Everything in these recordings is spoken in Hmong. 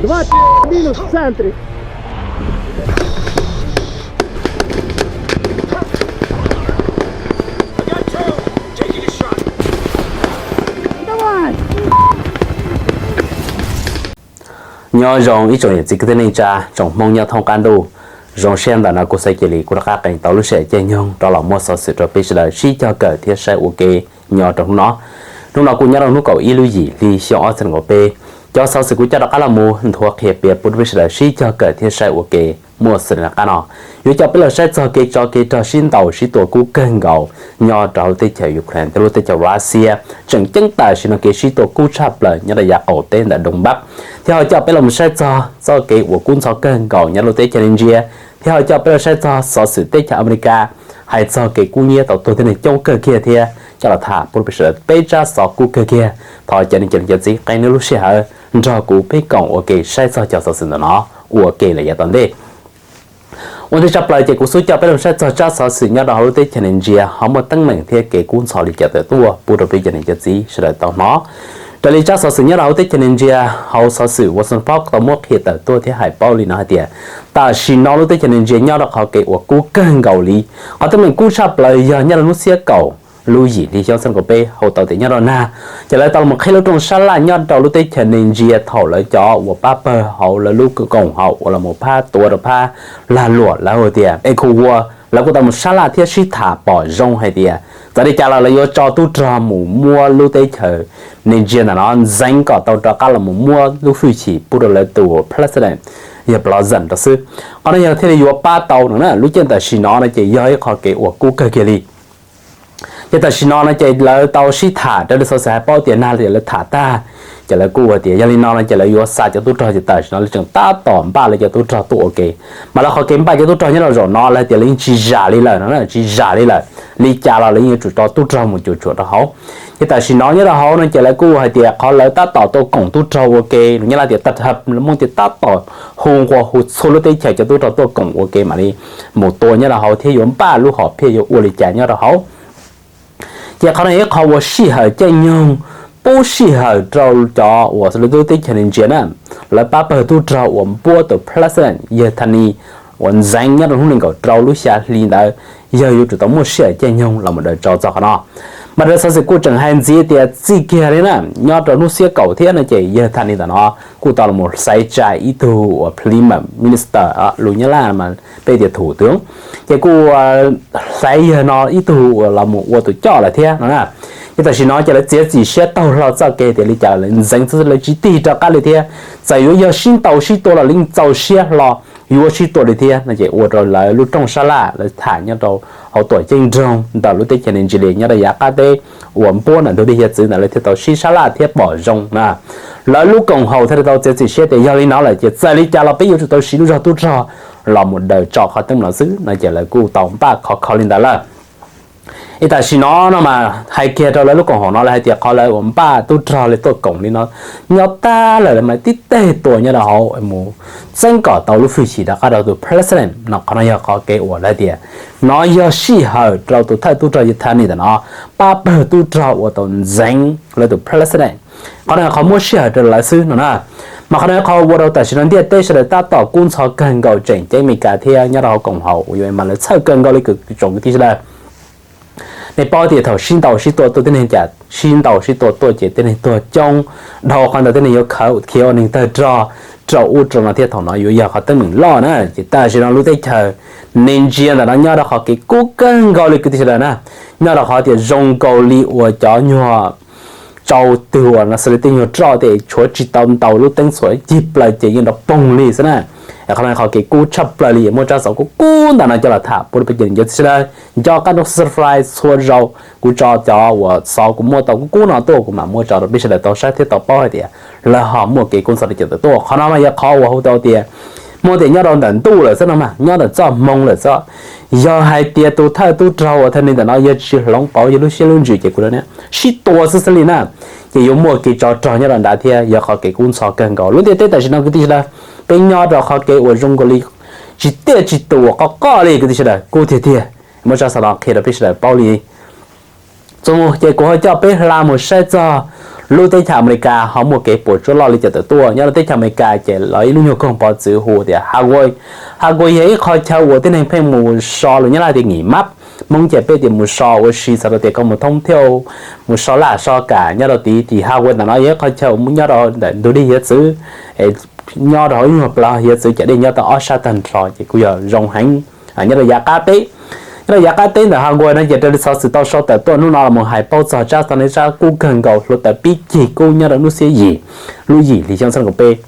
Хватит, минус в центре. Давай! Nyob zoo ib tsoom niam txiv kwv tij neej tsa, tsoom Hmoob nyob thoob qab ntuj. Zoo siab ntawm no kuv Xaiv Cia Li kuj rov qab qees tau lub sij hawm caij nyoog rov los muab xov xwm rau peb sawv daws sib cog kawm thiab saib ua ke nyob rau hnub no. Hnub no kuj nyob rau hnub kaum ib lub yim hli xyoo ob txhiab nees nkaum peb. Cov xov xwm kuv coj rov qab los mus nthuav qhia piav pub rau peb sawv daws sib cog kawm thiab saib ua ke muaj xws li qab no. Yuav coj peb los saib txog kev tsov kev rog sib ntaus sib tua kub kawg nkaus nyob rau hauv lub teb chaws Ukraine thiab lub teb chaws Russia. Tseem ceeb tam sim no kev sib tua kub tshaj plaws nyob rau yav qaum teb ntawm Donbas, thiab ho coj peb los saib txog txoj kev uas kub ntxhov kawg nkaus nyob lub teb chaws Nigeria, thiab ho coj peb los saib txog xov xwm teb chaws Amelikas hais txog kev kub nyiab tau tuag tib neeg coob kawg kiag thiab coj los tham pub rau peb sawv daws peb tsab xov kub kawg kiag. Thov cov niam cov txiv qee nej lub sij hawm nrog kuv peb koom ua ke saib txog cov xov xwm ntawm no ua ke lawm yav tom ntej. Ua ntej tshaj plaws ces kuv xub coj peb los saib txog tsab xov xwm nyob rau hauv lub teb chaws Nigeria ho muaj teeb meem thiab kev kub ntxhov li cas tawm tuaj pub rau peb cov niam cov txiv sawv daws tau hnov. Raws li tsab xov xwm nyob rau hauv teb chaws Nigeria, hauv xov xwm Washington Post tau muab qhia tawm tuaj thiab hais paub li no hais tias tam sim no lub teb chaws Nigeria nyob rau qhov kev uas kub kawg nkaus li. Qhov teeb meem kub tshaj plaws yog nyob rau hnub xiab kaum lub yim hli xyoo ob txhiab nees nkaum peb hu tau tias nyob rau nag, ces lawv tau los qhib lub rooj sab laj nyob rau lub teb chaws Nigeria thaum lawv cov uas pab pawg hauv lawv lub koom haum uas los mus phab tuav rau phab lag luam lawv hu tias ECOWAS lawv kuj tau mus sab laj thiab sib tham pom zoo hais tias txawm li cas los lawv yuav tso tub rog mus muab lub teb chaws Nigeria ntawm no ntxeev kom tau rov qab los mus muab lub hwj chim pub rau lawv tus president yog Bazoum rau xwb. Qhov no yog thiaj li yuav pab tau no na. Lub caij tam sim no no ces yog ib qho kev uas kub kawg kiag li. Ces tam sim no no ces lawv tau sib tham raws li xov xwm hais paub tias nag li lawv tham tag, ces lawv kuj hais tias yog li no no ces lawv yuav xa cov tub rog, ces tam sim no lawv tseem tab tom npaj lawv cov tub rog tuaj ua ke. Mas lawv qhov kev npaj cov tub rog nyob rau zaum no lawv tias lawv yeej tsis zam li lawm no, tsis zam li lawm. Li cas los lawv yeej yuav tsum tso tub rog mus cuam tshuam rau hauv. Ces tam sim no nyob rau hauv no ces lawv kuj hais tias qhov lawv tab tom tuaj koom tub rog ua ke, nyob li tias tab tom hu nqua hu txhua lub teb chaws cov tub rog tuaj koom ua ke mam li mus tua nyob rau hauv thiab yuav npaj lub hom phiaj yuav ua li cas nyob rau hauv. Ces qhov no yog ib qho ua sij hawm caij nyoog pub sij hawm rau cov uas lub teb chaws Nigeria na, lawv pab pawg tub rog uas npuab tus president yawg Thani uas ntxeev nyob rau hnub nees nkaum rau lub xya hli ntawd, yawg yuav tsum tau muaj sij hawm caij nyoog los mus daws tso txog qhov no. Mas raws xov xwm kuj tseem hais ntxiv tias txij kiag li na, nyob rau hnub xiab kaum thiab no ces yawg Thani ntawm no kuj tau los xaiv tsa ib tug uas prime minister, lus Nyab Laj mas peb tias thủ tướng, ces kuj xaiv yawg no ib tug uas los mus ua tus coj lawm thiab no na. Ces tam sim no ces lawv txiav txim siab taug hlo txoj kev tias li cas los lawv ntxeev xwb lawv tsis tig rov qab li thiab. Txawm yuav yog sib ntaus sib tua los lawv yeej txaus siab hlo yuav sib tua li thiab no ces ua rau lawv lub rooj sab laj lawv tham nyob rau hauv tuam ceeb nroog ntawm lub teb chaws Nigeria nyob rau yav qab teb uas npuab ntawm ntug dej hiav txwv ntawd lawv thiaj tau sib sab laj thiab pom zoo na. Lawv lub koom haum thiaj li tau txiav txim siab tias yog li no lawm ces txawm li cas los peb yuav tsum tau siv lub zog tub rog los mus daws tso qhov teeb meem no xwb no ces lawv kuj tau npaj khov kho li ntawd lawm. Es tam sim no no mas hais kiag rau lawv lub koom haum no lawv hais tias qhov lawv uas npaj tub rog li tuaj koom li no nyob tag lawm lawv mas tib teg tua nyob rau hauv mus txeeb kom tau lub hwj chim rov qab rau tus president no. Qhov no yog qhov kev uas lawv tias no yog sij hawm rau tus thawj tub rog yawg Thani ntawm no pab pawg tub rog uas tau ntxeev lawv tus president. Qhov no yog qhov muab sij hawm rau lawv xwb no na. Mas qhov no yog qhov ua rau tam sim no ntiaj teb sawv daws tab tom kub ntxhov kawg nkaus, tseem ceeb Meskas thiab nyob rau hauv koom haum uas yuav mas lawv txhawj kawg nkaus li tsoom kwv tij sawv daws. Nej paub tias thaum sib ntaus sib tua tuaj tib neeg cas, sib ntaus sib tua tuaj ces tib neeg tuag coob, dhau qhov ntawd tib neeg yuav khawv khiav ua neeg tawg rog rau ub rau no thiab thaum no yuav yog qhov teeb meem loj na. Ces tam sim no lub teb chaws Nigeria ntawm no nyob rau qhov kev kub kawg nkaus li kwv tij sawv daws na, nyob rau qhov tias zoo nkaus li uas cov nyuag tsau twg uas no xws li tej nyuag roj tej tshuav tsis tau ntaus lub teeb txhua cig plaws ces yeej rov poog li xwb na. Qhov no qhov kev kub tshaj plaws li, muab tsab xov kub kub ntawm no coj los tham pub rau peb cov niam cov txiv sawv daws. Nco qab nrog subscribe txhua zaus kuv tso cov uas xov kuv muaj tau kub kub no tuaj kuv mam muab tso rau peb sawv daws tau saib thiab tau paub hais tias lawv ho muaj kev kub ntxhov li cas tawm tuaj. Qhov no mas yog qhov uas hu tau tias muaj tias nyob rau ntawm ntuj lawm xwb no mas, nyob ntawm txoj hmoo lawm xwb. Yog hais tias tus thawj tub rog uas Thani ntawm no yog tsis hloov pauv yog lub siab lub ntsws ces kuv sib tua xwb xwb li na. Ces yuav muaj kev tsov rog nyob rau nrad thiab yog qhov kev kub ntxhov kawg nkaus. Lub ntiaj teb tam sim no kwv tij sawv daws, peb nyob rau qhov kev uas zoo nkaus li tsis tiaj tsis tus uas qoj qoj li kwv tij sawv daws, kub tiag tiag. Muab tsab xov no qhia rau peb sawv daws paub li. Txuas mus ces kuv ho coj peb hla mus saib txog Lub teb chaws Amelikas ho muaj kev puas tsuaj loj li cas tawm tuaj. Nyob rau teb chaws Amelikas ces lawv ib lub nyuag koog pov txwv hu tias Hawaii. Hawaii yog ib qho chaw uas tib neeg pheej mus so los nyob laj tias nghỉ mát, Hmoob ces peb tias mus so ua si, txhais tau tias koj mus thoob thiaj mus so laj so kam nyob rau tid. Ces Hawaii ntawm no yog ib qho chaw uas nyob rau ntawm ntug dej hiav txwv, nyob rau hauv ib nyuag plaws hiav txwv, cov dej nyob tau ob sab tag nrho ces kuj yog zoo heev. Nyob rau yav qab teb, nyob rau yav qab teb ntawm Hawaii no ces raws li xov xwm tau sau tawm tuaj hnub no los mus hais paub txog tsab xov no, tsab kub kawg nkaus, hluav taws pib cig kub nyob rau hnub xiab yim, lub yim hli xyoo ob txhiab kaum peb.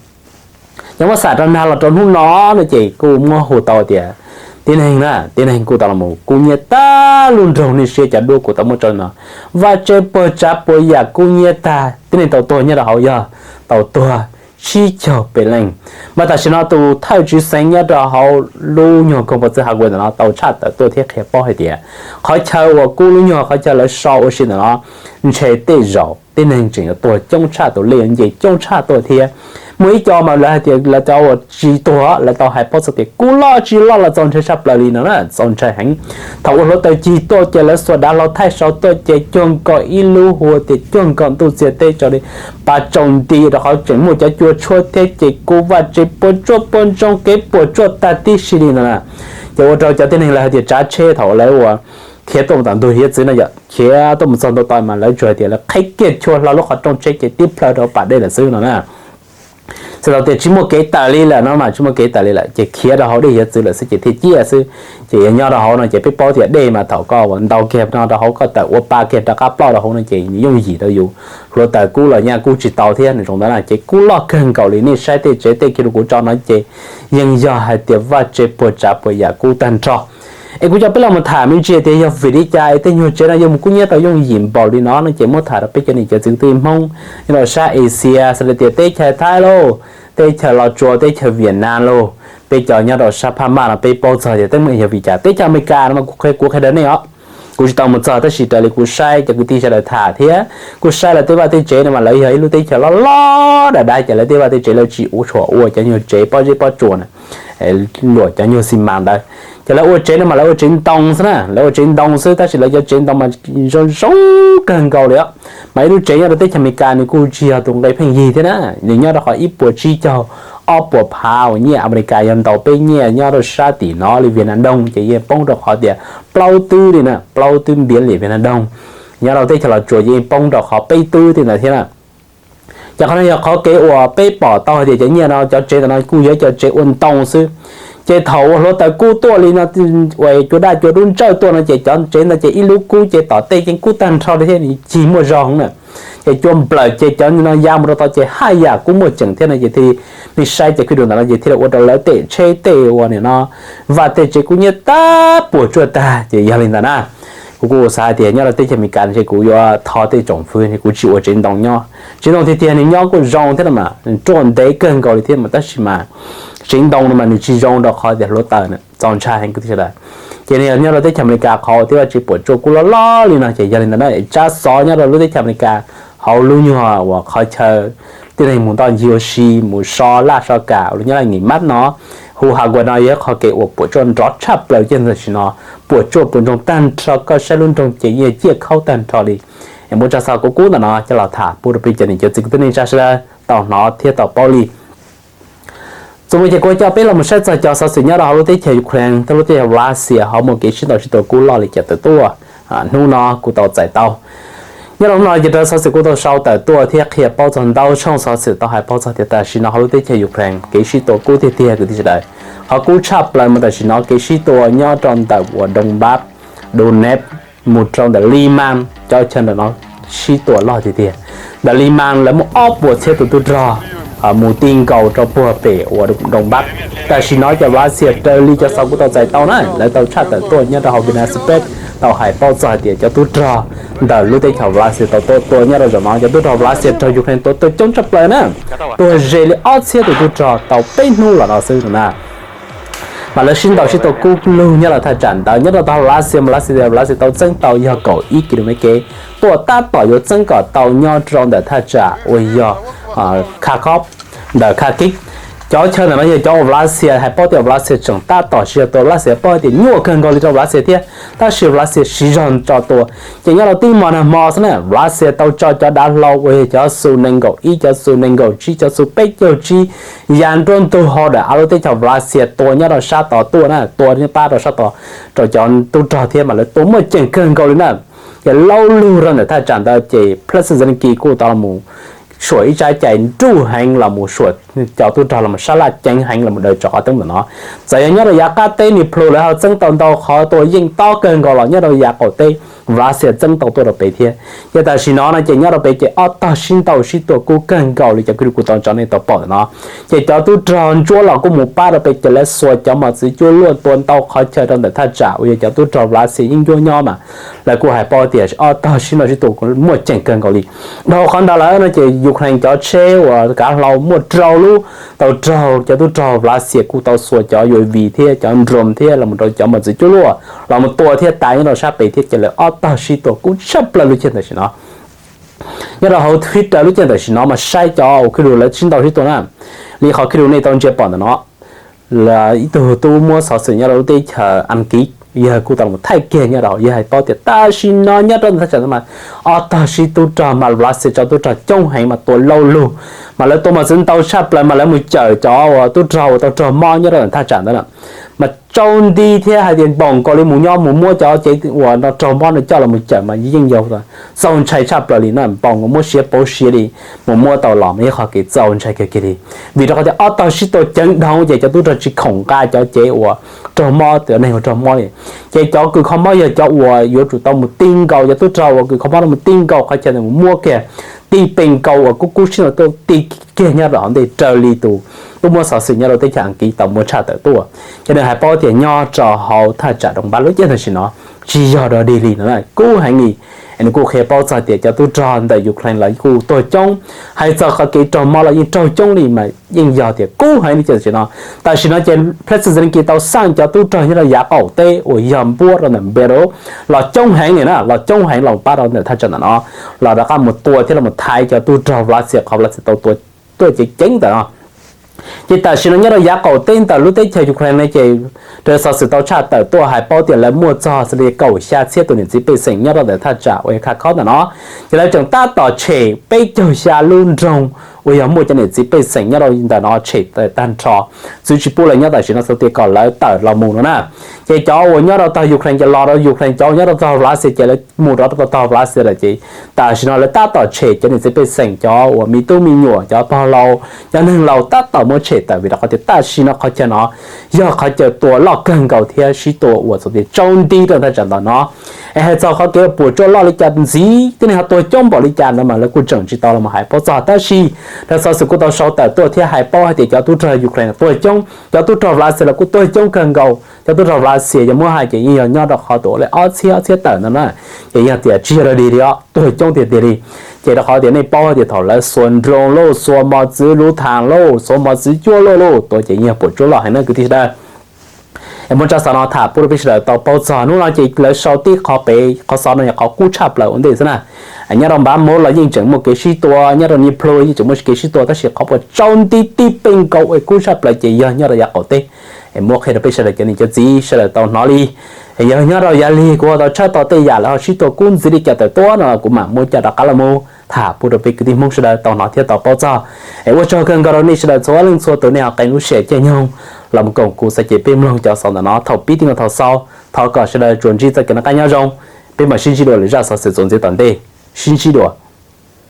Yog muab xam rau nag los rau hnub no no ces kuj muab hu tau tias tib neeg na, tib neeg kuj tau los mus kub nyiab tag lub nroog nej saib cov duab kuv tau muab tso no. Vaj tse puag tsav puas yam kub nyiab tag, tib neeg tau tuag nyob rau hauv yog tau tuag tsib caug peb leej. Mas tam sim no tus thawj tswv xeev nyob rau hauv lub nyuag koog pov txwv Hawaii ntawm no tau tshaj tawm tuaj thiab qhia paub hais tias qhov chaw uas kub lub nyuag qhov chaw lawv so ua si ntawm no ntshe tej zaum tib neeg tseem yuav tuag coob tshaj, tus lej yuav nce coob tshaj tuaj thiab. Muaj ib co mas lawv hais tias lawv cov uas tsis tuag lawv tau hais paub txog tias kub loj tsis loj los txaus ntshai tshaj plaws li no na, txaus ntshai heev. Thaum uas hluav taws cig tuaj ces lawv xuas dav hlau thaij saum tuaj ces cuag nkaus ib lub hu tias cuag nkaus ntuj txiag teb tsaus li, pas tsaus nti rau qhov tseem muaj cov cua tshuab thiab ces kub vaj tse puas tsuaj puas ntsoog kev puas tsuaj tag tib si li no na. Ces ua rau cov tib neeg lawv hais tias tsav tsheb thaum lawv uas khiav tuaj mus tom ntug hiav txwv no yom, khiav tuaj mus txog ntua tod mas lawv tsuas hais tias lawv qhib kiag chua hlo lub qhov rooj tsheb ces tib plhaw rau pas dej lawm xwb no na. Txhais tau tias tsis muaj kev tawm li lawm no mas tsis muaj kev tawm li lawm ces khiav rau hauv dej hiav txwv lawm xwb ces thiaj ciaj xwb. Ces yog nyob rau hauv no ces peb paub tias dej mas thaum koj uas ntaus kiag no rau hauv koj tawm ua pa kiag rov qab ploj rau hauv no ces nws yooj yim rau yus, hluav taws kub los nyaj kub tsis tau thiab nws zoo ntawd na. Ces kub loj kawg nkaus li, nej saib tej tsev tej kiag rau kuv tso no ces yeej yog hais tias vaj tse puag tsav puas yam kub tag nrho. Es kuv coj peb los mus tham me ntsis tias yog vim li cas es tej nyuag tsev no yuav mus kub nyiab tau yooj yim npaum li no no ces muab tham rau peb cov niam cov txiv kwv tij Hmoob nyob rau sab Asia, xws li tias teb chaws Thaib lauj, teb chaws Los Tsuas, teb chaws Vietnam lauj, peb cov nyob rau sab Phab Maj no peb paub txog tias teeb meem yog vim cas. Teb chaws Amelikas no mas kuv qhia, kuv qhia rau nej os, kuv tsis tau mus txog tab sis raws li kuv saib cov kwv tij sawv daws tham thiab kuv saib lawv tej vaj tej tsev no mas lawv yog ib lub teb chaws loj loj dav dav ces lawv tej vaj tej tsev lawv tsis ua tshua ua cov nyuag tsev pob zeb pob tsuas na, luam cov nyuag xi mas ntawd. Ces lawv ua tsev no mas lawv ua tsev ntoo xwb na, lawv ua tsev ntoo xwb tab sis lawv cov tsev ntoo mas zoo zoo kawg nkaus li os. Mas ib lub tsev nyob rau teb chaws Amelikas nws kuj tsis yog tus nqe pheej yig thiab na, nws nyob rau qhov ib puas tsib caug ob puas phav uas nyiaj Amelikas yog ntaus peb nyiaj nyob rau sab tim no li Vietnam Dong ces yeej poob rau qhov tias plaub twb li na, plaub twb npiav li Vietnam Dong. Nyob rau teb chaws Los Tsuas yeej poob rau qhov peb twb li ntawd thiab na. Ces qhov no yog qhov kev uas peb pom tau hais tias cov nyiaj no cov tsev ntawm no kuj yog cov tsev ua ntoo xwb. Ces thaum uas hluav taws kub tuaj li no, uas cua daj cua dub ntsawj tuaj no ces cov tsev ntawd ces ib lub kub ces tom tej yeej kub tag nrho li thiab nws cig muaj zog na. Ces cua nplawm ces cov no ya mus rau tod ces haj yam kub muaj ceem thiab no ces thiaj li, nej saib cov kwj dum ntawm no ces thiaj li ua rau lawv tej tsheb tej uas nim no vaj tej tsev kub nyiab tag puas tsuaj tag ces yog li ntawd na. Kuv kuj xav hais tias nyob rau teb chaws Amelikas ntshe kuv yuav thov tej tsoom fwv kuv tsis ua tsev ntoo nyob. Tsev ntoo tiag tiag nws nyob kuj zoo thiab no mas ruaj ntev kawg nkaus li thiab mas tab sis mas tsev ntoo no mas nws tsis zoo rau qhov tias hluav taws na, txaus ntshai heev kwv tij sawv daws. Ces nws yog nyob rau teb chaws Amelikas qhov uas tej vaj tsev puas tsuaj kub loj loj li no ces yog li ntawd na, tsab xov nyob rau lub teb chaws Amelikas hauv lub nyuag uas qhov chaw tib neeg mus ntoj ncig ua si mus so laj so kam los nyob laj nghỉ mát no, hu Hawaii no yog ib qho kev uas puas tsuaj nrov tshaj plaws ces tam sim no puas tsuaj puas ntsoog tag nrho, koj saib lub nroog ces yeej ciaj khaub tag nrho li. Es muab tsab xov kub kub ntawm no coj los tham pub rau peb cov niam cov txiv kwv tij neej tsa sawv daws tau hnov thiab tau paub li. Txuas mus ces kuv coj peb los mus saib txog cov xov xwm nyob rau hauv lub teb chaws Ukraine thiab lub teb chaws Russia ho muaj kev sib ntaus sib tua kub loj li cas tawm tuaj hnub no kuv tau txais tau. Nyob rau hnub no ces raws xov xwm kuv tau sau tawm tuaj thiab qhia paub txog ntau tshooj xov xwm tau hais paub txog tias tam sim no hauv lub teb chaws Ukraine kev sib tua kub tiag tiag kwv tij sawv daws. Qhov kub tshaj plaws mas tam sim no kev sib tua nyob rau ntawm uas Donbas, Donetsk mus rau ntawm Liman, cov chaw ntawm no sib tua loj tiag tiag. Ntawm Liman lawv muaj ob puas txhiab tus tub rog mus ti nkaus rau puag pem uas Donbas. Tam sim no cov Russia raws li cov xov kuv tau txais tau na lawv tau tshaj tawm tuaj nyob rau hauv Vietnam Express tau hais paub txog hais tias cov tub rog ntawm lub teb chaws Russia tau tuaj tua nyob rau zaum no, cov tub rog Russia raug Ukraine tua tuag coob tshaj plaws na, tuag ze li ob txhiab tus tub rog tau peb hnub los no xwb no na. Mas lawv sib ntaus sib tua kub lug nyob rau thaj tsam ntawd nyob rau tom Russia mas Russia tias Russia tau txeeb tau yog kaum ib ki lus mev kev, tuaj tab tom yuav txeeb kom tau nyob rau ntawm thaj tsam uas yog Kharkov ntawm Kharkiv. Cov chaw ntawm no yog cov uas Lav Xias hais paub tias Lav Xias tseem tab tom siv zog tua, Lav Xias paub tias nyuaj kawg nkaus li rau Lav Xias thiab, tab sis Lav Xias siv zog tso tua. Ces nyob rau tib hmo nag hmo xwb na, Lav Xias tau tso cov dav hlau uas yog cov Su nees nkaum ib, cov Su nees nkaum tsib, cov Su peb caug tsib ya nruab ntug hauv daim av lub teb chaws Lav Xias tua nyob rau sab tod tuaj na, tua pab rau sab tod, rau cov tub rog thiab mas lawv tua muaj ceem kawg nkaus li na. Ces laub lug rau ntawm thaj tsam ntawd ces President Zelensky kuj tau los suam ib tsab cai nruj heev los mus suam cov tub rog los sab laj ceev heev los daws tsov qhov teeb ntawm no. Txawm yog nyob rau yav qab teb Dnipro lawv ho txeeb tau ntau qhov tua yeej tob kawg nkaus los nyob rau yav qaum teb Lav Xias txeeb tau tuaj rau pem thiab. Ces tam sim no no ces nyob rau pem ces ob tog sib ntaus sib tua kub kawg nkaus li cov kwv tij kuv tau tso nej tau pom ntawm no. Ces cov tub rog ntsuab los kuj mus pab rau pem ces lawv xuas cov mos txwv cuaj luaj tua ntau qhov chaw rau ntawm thaj tsam uas yog cov tub rog Lav Xias yeej ncuab nyob mas lawv kuj hais paub tias ob tog sib ntaus sib tua muaj ceem kawg nkaus li. Dhau qhov ntawd lawm no ces Ukraine cov tsheb uas kav hlau muaj rau lub tau raug cov tub rog Lav Xias kuj tau xuas cov U A V thiab cov drone thiab los rau cov mos txwv cuaj luaj los mus tua thiab tas nyob rau sab pem thiab ces lawv ob tog sib tua kub tshaj plaws lub caij tam sim no. Nyob rau hauv Twitter lub caij tam sim no mas saib cov uas khij lus lawv sib ntaus sib tua na, li qhov khij lus nej tau ntsia pom ntawm no, ib tug tub muab xov xwm nyob rau lub teb chaws Askiv yawg kuj tau los thaij kiag nyob rau hauv, yawg hais paub tias tam sim no nyob rau ntawm thaj tsam no mas ob tog sib tub rog mas Lav Xias tso tub rog coob heev mas tua laub lug, mas lawv tua mos txwv ntau tshaj plaws mas lawv mus cawm cov uas tub rog uas tau raug mob nyob rau ntawm thaj tsam ntawd na. Mas tsaus nti thiab hais tias npaum nkaus li mus nyob mus muab cov cev uas no raug mob no coj los mus cawm mas yeej yog txaus ntshai tshaj plaws li na, npaum nkaus muab siav pauv siav li mus muab tau los mas yog qhov kev txaus ntshai kawg kiag li. Vim rau qhov tias ob tog sib tua ceev dhau ces cov tub rog tsis khoom nqa cov cev uas raug mob, cov neeg uas raug mob li. Ces cov kws kho mob yog cov uas yuav tsum tau mus ti nkaus, cov tub rog uas kws kho mob no mus ti nkaus qhov chaw ntawd mus muab kiag, ti pes nkaus uas kub kub sib ntaus tuaj ti kiag nyob rau hauv ntej raws li tus tub muab xov xwm nyob rau teb chaws Askiv tau muab tshaj tawm tuaj. Ces nws hais paub tias nyob rau hauv thaj tsam Donbas lub caij tam sim no tsis yog dog dig li no, kub heev li. Es nws kuj qhia paub txog tias cov tub rog ntawm Ukraine los kuj tuag coob, hais txog qhov kev raug mob los yeej raug coob li mas yeej yog tias kub heev li. Tam sim no, tam sim no ces President Zelensky tau xaj cov tub rog nyob rau yav qaum teb uas yog npuab rau ntawm Belarus los coob heev li na, los coob heev los pab rau ntawm thaj tsam ntawm no, los rov qab mus tua thiab los thaiv cov tub rog Lav Xias qhov Lav Xias tau tua tuaj ceev ceev ntawm no. Ces tam sim no nyob rau yav qaum teb ntawm lub teb chaws Ukraine no ces raws xov xwm tau tshaj tawm tuaj hais paub tias lawv muaj txog xws li kaum xya txhiab tus niam txiv pej xeem nyob rau ntawm thaj tsam uas yog Kharkov ntawm no, ces lawv tseem tab tom tshem peb caug xya lub nroog uas yog muaj cov niam txiv pej xeem nyob rau ntawm no tshem tag nrho, txwv tsis pub lawv nyob tam sim no xav tias kom lawv tawm los mus no na. Ces cov uas nyob rau tog Ukraine ces los rau Ukraine, cov uas nyob rau tog Lav Xias ces lawv mus rov rau tog Lav Xias lawm ces tam sim no lawv tab tom tshem cov niam txiv pej xeem, cov uas me tub me nyuam, cov pog laus, cov neeg laus tab tom muab tshem tawm vim rau qhov tias tam sim no qhov chaw no yog qhov chaw tua loj kawg nkaus thiab sib tua uas txaus tias tsaus nti rau thaj tsam ntawm no. Es hais txog qhov kev puas tsuaj loj li cas ntxiv, tib neeg ho tuag coob npaum li cas ntawd mas lawv kuj tseem tsis tau los hais paub txog, tab sis raws xov xwm kuj tau sau tawm tuaj thiab hais paub hais tias cov tub rog Ukraine tuag coob, cov tub rog Lav Xias los kuj tuag coob kawg nkaus. Cov tub rog Lav Xias yog muab hais ces yeej yog nyob rau qhov tus ua li ob txhiab ob txhiab tawm ntawd na, ces yog tias tsis yog dog dig li os, tuag coob tiag tiag li. Ces rau qhov tias nej paub tias thaum lawv xuas nroos lauj, xuas mos txwv luv thas lauj, xuas mos txwv cuaj luaj lauj, tua ces yeej yog puas tsuaj loj heev na kwv tij sawv daws. Es muab tsab xov no tham pub rau peb sawv daws tau paub txog. Hnub no ces lawv sau tib qhov pem qhov xov no yog qhov kub tshaj plaws ua ntej xwb na. Nyob rau Npab Mauv los yeej tseem muaj kev sib tua, nyob rau Dnipro yeej tseem muaj kev sib tua, tab sis qhov uas tsaus nti tib pes nkaus uas kub tshaj plaws ces yog nyob rau yav qaum teb. Es muab qhia rau peb sawv daws cov niam cov txiv sawv daws tau hnov li. Es yog nyob rau yav lig kuv ho tau tshawb tau tej yam lawv ho sib tua kub ntxiv li cas tawm tuaj no kuv mam muab coj rov qab los mus tham pub rau peb kwv tij Hmoob sawv daws tau hnov thiab tau paub txog. Es ua tsaug kawg nkaus rau nej sawv daws txhua leej txhua tus nej ho qee lub sij hawm caij nyoog los mus koom kuv xav ces peb mloog cov xov ntawm no thaum pib txog thaum xaus. Thov kom sawv daws tsuas ntsib txoj kev noj qab nyob zoo. Peb mam sib ntsib dua lwm zaj xov xwm txuas ntxiv tom ntej. Sib ntsib dua.